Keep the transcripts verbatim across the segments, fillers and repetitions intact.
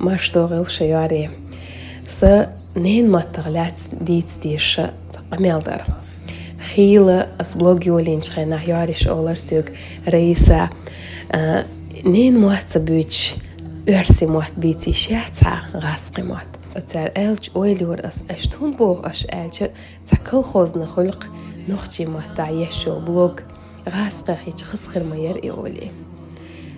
Марш догӀийла шо, йоарий. Са ненан маттах лаьцна дийца дезаш цхьа къамел дар. Хийла ас блог йолийначу хенахь йоариша олура соьга: «Раиса, а, ненан мотт ца буьйцуш, оьрсийн мотт бийца йиш яц хьан, гӀазкхийн мотт?» Оцара аьлча ойла йора ас, аша хӀунда боху аша аьлча, цхьа колхозна хуьлу-кх нохчийн маттахь еш йолу блог, гӀазкхех йича хаза хир ма яра и олий.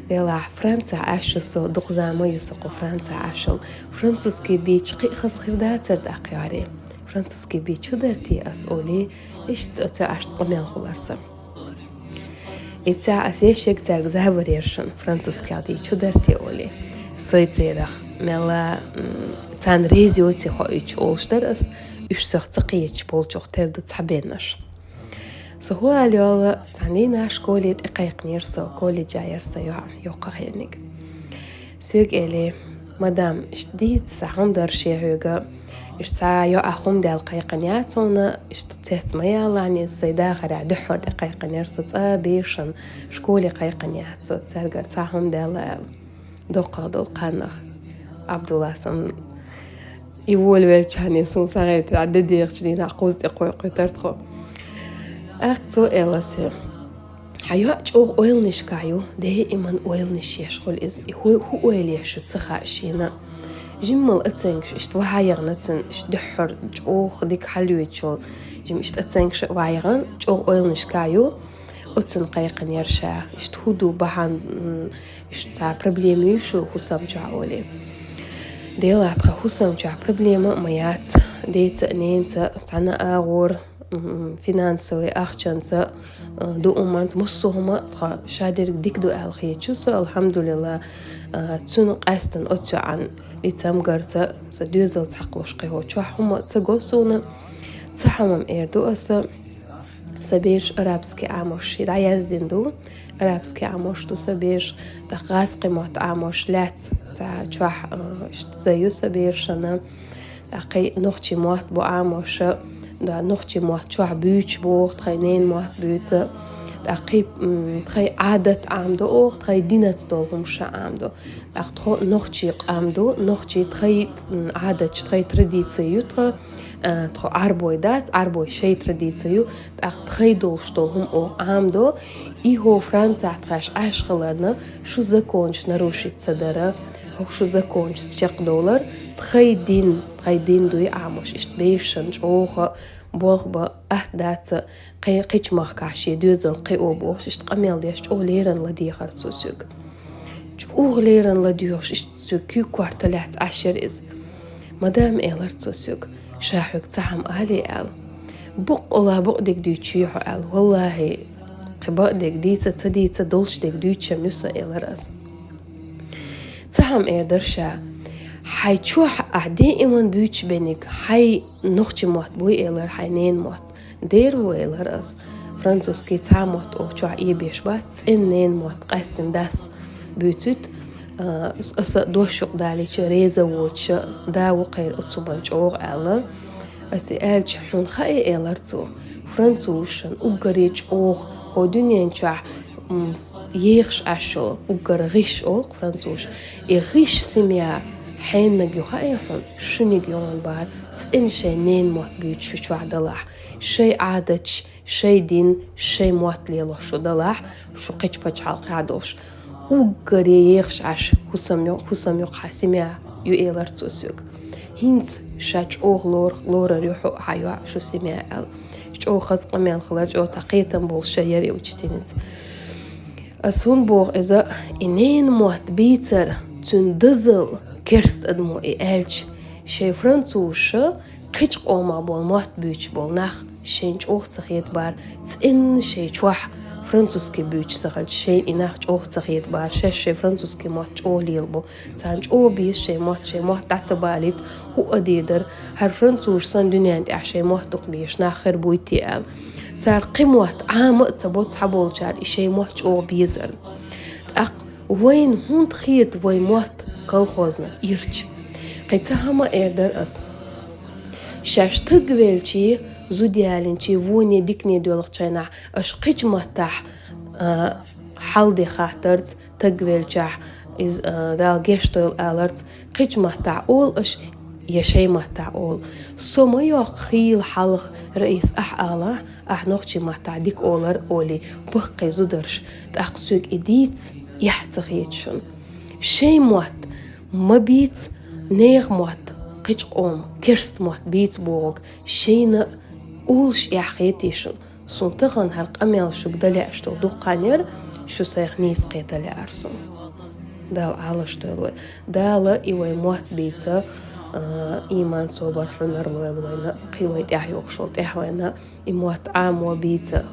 Делахь, Францехь Ӏаш ю со, дукха зама ю со кху Францехь Ӏаш йолу. Французский бийча кхин а хаза хир дацара тӀаккха, йоарий. Французский бийча хӀун дара те ас олий, иштта оцу Ӏаш къамел хуьлура сан. И цхьа ас ешшаг цаьрга забар яра шуна, французских дийча хӀун дара те олий. Сой церах мелла, м, царна реза йоций хоуьйтуш олуш дара ас, уьш сох ца кхеташ болчух тера ду цхьабеннаш. Со хӀун ала йолу, цхьана дийнахь школе тӀекхайкхинера со, колледжа яра сан йоӀ, йоккхахениг. Соьга элира: «Мадам, иштта дийца, хӀун дара шен хьоьга? Иштта цхьа йоӀах хӀума даьлла кхайкхина яц хьуна, иштта цец ма ялахь иза, сайн дахарехь дуьххьара тӀекхайкхинера со цкъа берашна, школе кхайкхина яц со, цаьргара цхьа хӀума даьлла», — аьлла. Доккхах долу кхаьннах Абдулла сан и волавелчахьана суна схьахетарехь, де дехачу дийнахь кхуза тӀе кхойкхуьйтура тхо. ТӀаккха цо элира соьга: «Хьан йоӀ чӀогӀа ойланашкахь ю, даиман ойланаш еш хуьлу иза, и хӀу-, хӀун ойла еш ю ца хаьа шена. Жиммал оценкаш иштта вахьа яхана цуьнан, иштта дуьххьара чӀогӀа дика хьалоьцуш йолу, жима иштта оценкаш а вахьа яхана, чӀогӀа ойланашкахь ю». Оцунна кхайкхинера ша, иштта хӀун ду бахьана, м, иштта цхьа проблема юй шун хӀусам чохь олий. Делахь, тхан хӀусам чохь проблема а ма яц, деца а, ненаца а цхьана а агӀор, м, финансовый, ахчанца, а, дууманца, массо а хӀума тхан ша дерг дика ду аьлла хеташ ю со, алхьамдулиллахӀ, а, цуьнан къаьстина оцу йоӀан ницкъ-гарца, сан доьзал цхьаккха луш кхин хӀокху чохь хӀума ца го суна, цхьа хӀума эр ду аса. Сан бераш арабский Ӏамош дӀаяздина ду. Арабский Ӏамош ду сан бераш, тӀаккха гӀазкхийн мотт Ӏамош лаьцна цхьа чохь, а, иштта зан ю сан берашна. ТӀаккха кхин нохчийн мотт бу Ӏамош, да, нохчийн мотт чохь буьйцуш боху, тхайн ненан мотт буьйцу. ТӀаккха кхин, м, тхайн Ӏадат Ӏамадо оха, тхайн динаца долу хӀумаш Ӏамадо. ТӀаккха тхо нохчийн къам ду, нохчийн тхайн, м, Ӏадаташ, тхайн традици ю тхан, а, тхо Ӏарбой дац, Ӏарбой шайн традици ю, тӀаккха тхайн долуш долу хӀума оха Ӏамадо, и хӀо Францехь тхаьш Ӏаш хиларна, шун законаш нарушить ца дара, хӀокху шун законашца чекхдовлар, тхайн дин, тхайн дин дуй Ӏамош, иштта берашна чӀогӀа болх бан атта дац, кхе-, кхечу махкахь шен доьзал кхио бохуш, иштта къамел деш, чӀогӀа леррина ладийгӀира цо соьга. ЧӀогӀа леррина ладоьгӀуш, иштта соьга куьйга-корта лаьцна Ӏаш яра иза. «Мадам, — элира цо соьга, — ша хьоьга цхьа хӀума алий?» — аьлла. «Бакъалла бакъдерг дуьйцуш юй хьо», — аьлла. «ВаллахӀи, кхин бакъдерг дийца, ца дийца, долуш дерг дуьйцуш-м ю сан», — элира аса. Цхьа хӀума эр дара ша: «Хьайн чохь ахь даиман буьйцуш бинарг хьайн нохчийн мотт буй, — элира, — хьайн ненан мотт». «Дера ву, — элира аса, — французский цхьа мотт оха чохь эбеш бац, цӀена ненан мотт, къаьстина дас буьйцуьйту, а, аса дош юкъадалийча реза воцуша, да ву кхайра оцу хӀуманна чӀогӀа», — аьлла. Аса и аьлча: «Хьуна хаьий, — элира цо, — французашна уггаре чӀогӀа хӀокху дуьнен чохь, м, с-, ехаш Ӏаш йолу уггар гӀиш олу-кх французаш. И гӀиш семья хьенниг ю хаьий хьуна, шуьниг ю хьуна бахара, цӀена шайн ненан мотт буьйцуш шу чохь далахь, шайн Ӏадаташ, шайн дин, шайн мотт лелош шу далахь, шу кхечу пачхьалкхехь долуш. Уггаре ехаш Ӏаш хӀусам ю, хӀусам ю-кх хьан семья ю», — элира цо соьга. «ХӀинца ша чӀогӀа лор-, лорар ю хьо а, хьан йоӀ а, шун семья», — аьлла. ЧӀогӀа хаза къамел хилар, чӀогӀа цхьа кхетам болуш ша яра и учительница. Ас хӀунда боху иза, и ненан мотт бийцар, цуьнан дозалла керста адамо и аьлча, шайн французаша кхечу къомах болу мотт буьйцуш болу нах шайна чӀогӀа ца хета бара, цӀена шайн чохь французский буьйцуш ца хилча, шайна и нах чӀогӀа ца хета бара, шаьш шайн французский мотт чӀогӀа лелабо. Царна чӀогӀа беза шайн мотт, шайн мотт дӀа ца балийта, хӀуъа дийр дара, хӀара французаш санна дуьнен тӀехь шайн мотт дукха безаш нах хир буй те аьлла. Цара кхин мотт Ӏама а ца бо, цхьаболчара и шайн мотт чӀогӀа безарна. ТӀаккха вайна хӀунда хета вайн мотт колхозниг ирча? Кхин цхьа хӀума эр дара аса. Шаьш таг велчий, зуда ялийначий, воне дикане доьлхучу хенахь, аша кхечу маттахь, а, хьал де хаттарца, таг велчахь, Из Дала гешт дойла аларца, кхыча маттахь ола аша, я шайн маттахь ола. Со ма йоах хийла хьалха, Раис, ахь алахь, ахь нохчийн маттахь дика олар олий, баккхий зударша, тӀаккха соьга и дийца эхь ца хета шуна. Шайн мотт ма бийца, нехан мотт, кхыча къоман, керста мотт бийца бохург шайна олуш эхь хетий шуна. Суна тахана хӀара къамел шуьга дан лаьаш долу дукха хан яра, шу сайх нийса кхета лаьара суна. Дала Ӏалаш дойла вай. Дала и вай мотт бийца, а, ийман, собар, хьунар лойла вайна, кхин вай тӀаьхьа йохуш волу тӀаьхьа вайна, и мотт Ӏамо бийца,